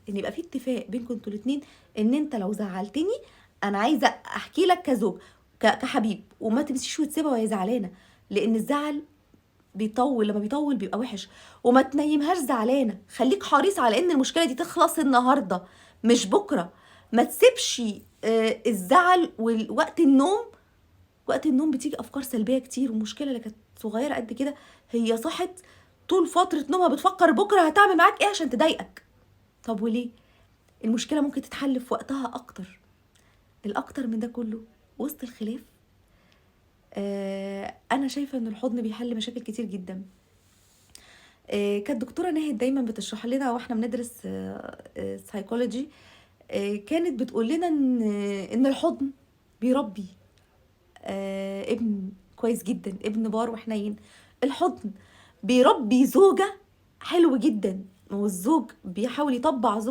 ان يبقى في اتفاق بينكم انتوا الاتنين، ان انت لو زعلتني انا عايزه احكي لك كزوج، كحبيب، وما تمشيش وتسيبها وهي زعلانه، لان الزعل بيطول، لما بيطول بيبقى وحش. وما تنيمهاش زعلانه، خليك حريص على ان المشكلة دي تخلص النهارده مش بكره. ما تسيبش الزعل ووقت النوم. وقت النوم بتيجي افكار سلبية كتير، ومشكلة اللي كانت صغيرة قد كده هي صحت طول فترة نومها بتفكر بكره هتعمل معاك ايه عشان تضايقك. طب وليه؟ المشكلة ممكن تتحل في وقتها اكتر. الاكتر من ده كله وسط الخلاف، انا شايفه ان الحضن بيحل مشاكل كتير جدا. كانت دكتورة ناهد دايما بتشرح لنا واحنا بندرس سايكولوجي، كانت بتقول لنا ان الحضن بيربي ابن كويس جدا، ابن بار وحنين. الحضن بيربي زوجة حلو جدا، والزوج بيحاول يطبع زوجته.